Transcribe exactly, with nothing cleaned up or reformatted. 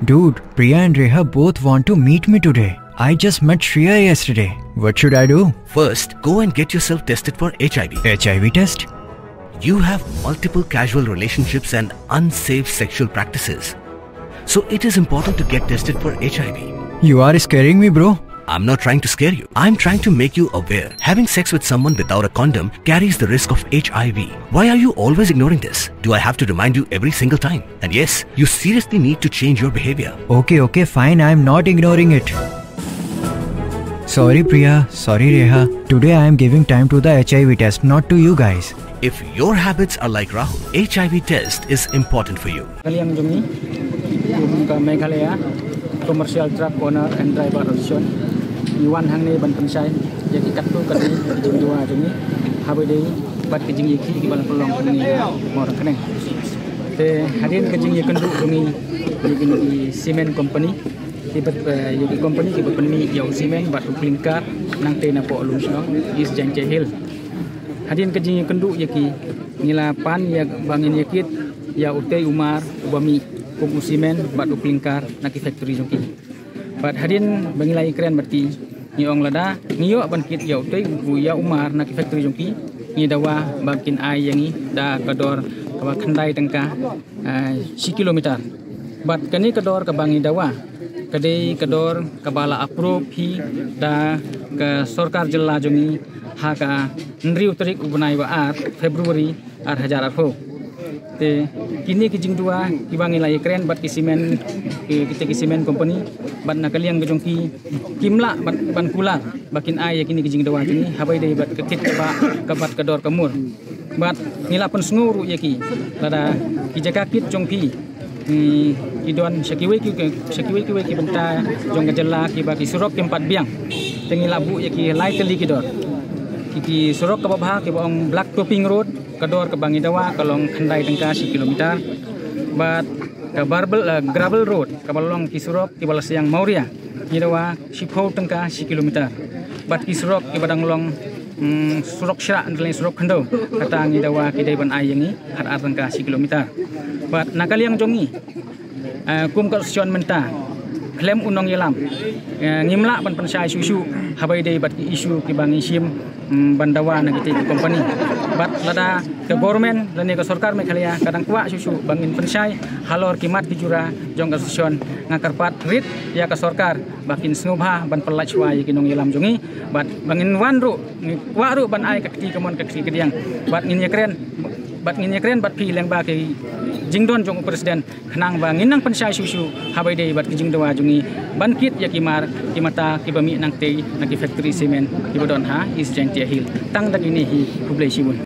Dude, Priya and Reha both want to meet me today. I just met Shreya yesterday. What should I do? First, go and get yourself tested for H I V. H I V test? You have multiple casual relationships and unsafe sexual practices. So it is important to get tested for H I V. You are scaring me, bro. I'm not trying to scare you. I'm trying to make you aware. Having sex with someone without a condom carries the risk of H I V. Why are you always ignoring this? Do I have to remind you every single time? And yes, you seriously need to change your behavior. Okay, okay, fine. I'm not ignoring it. Sorry, Priya. Sorry, Reha. Today I am giving time to the H I V test, not to you guys. If your habits are like Rahul, H I V test is important for you. Ka liang jong ngi, kum ka Meghalaya Commercial Truck Owner and Driver Association, ngi wan hangne ban pynshai ïa ki katto katne ki jingdawa jong ngi, haba ïadei bad ki jingïakhih kiba la pynlong hangne ha Mawryngkneng. Te hadien ka jingïakynduh jong ngi ïa kine ki cement company, kiba, eh, ïa ki company kiba pynmih ïa u cement bad u clinker nangtei napoh Lumshnong, East Jaintia Hills. Hadien ka jingïakynduh ïa ki, ngi la pan ïa ba ngin ïakit ïa utei u mar uba mih kum u cement bad u clinker na ki factory jong ki. Bad hadien ba ngi la ïakren bad ki, ngi ong lada ngi ïoh ban kit ïa utei u, ïa u mar na ki factory jong ki, ngi dawa ba kin ai ïa ngi da ka dor kaba khyndai tyngka, ah, shi kilometer. Bad kane ka dor kaba ngi dawa ka dei ka dor kaba la approve hi da ka sorkar jylla jong ngi ha ka hynriew tarik u bnai ba ar February ar hajar arphew. Te kine ki jingdawa kiba ngi la ïakren bad ki cement, ki, kita ki cement company, bad na ka liang ka jong ki, kim lah ban, ban kular ba kin ai ïa kine ki jingdawa jong ngi haba ïadei bad ka kit kaba, ka bad ka dor ka mur. Bad ngi la pynsngew ruh ïa ki, lada ki jaka kit jong phi, hmm, ki don sha kiwei ki, sha kiwei kiwei ki bynta jong ka jylla kiba ki surok kim pat biang. Te ngi la buh ïa ki lai tylli ki dor. Ki, ki surok kaba bha kiba ong black topping road, ka dor kaba ngi dawa ka long khyndai tyngka shi kilometer. Bad ka barbel, eh, gravel road kaba long ki surok kiba la siang mawria, ngi dawa shiphew tyngka shi kilometer. Bad ki surok kiba dang long, mm, surok shrah, ngi surok khyndew, kata ngi dawa ki dei ban ai ïa ngi khatar tyngka shi kilometer. Bad na ka liang jong ngi, eh, kum ka association mynta, khlem u nongïalam, eh, ngim lah ban pynshai shuh shuh haba ïadei bad ki issue kiba ngi shim, mm, ban dawa na kita ki company. Bad lada ka government lane ka sorkar Meghalaya ka dang kwah shuh shuh ba ngin pynshai halor ki mat ki jura jong ka association, nga kyrpad rit ïa ka sorkar ba kin sngewbha ban pyllait shuwa ïa ki nongïalam jong ngi. Bad ba ngin wan ruh, ngi kwah ruh ban ai ka kti kamon ka kti kadiang. Bad ngin ïakren, bad ngin ïakren bad phi lyngba ki jingdon jong u president, khnang ba ngin nang pynshai shuh shuh haba ïadei bad ki jingdawa jong ngi ban kit ïa ki mar ki mata kiba mih nangtei na ki factory cement kiba don ha East Jaintia Hills. Tang da kine hi, khublei shibun.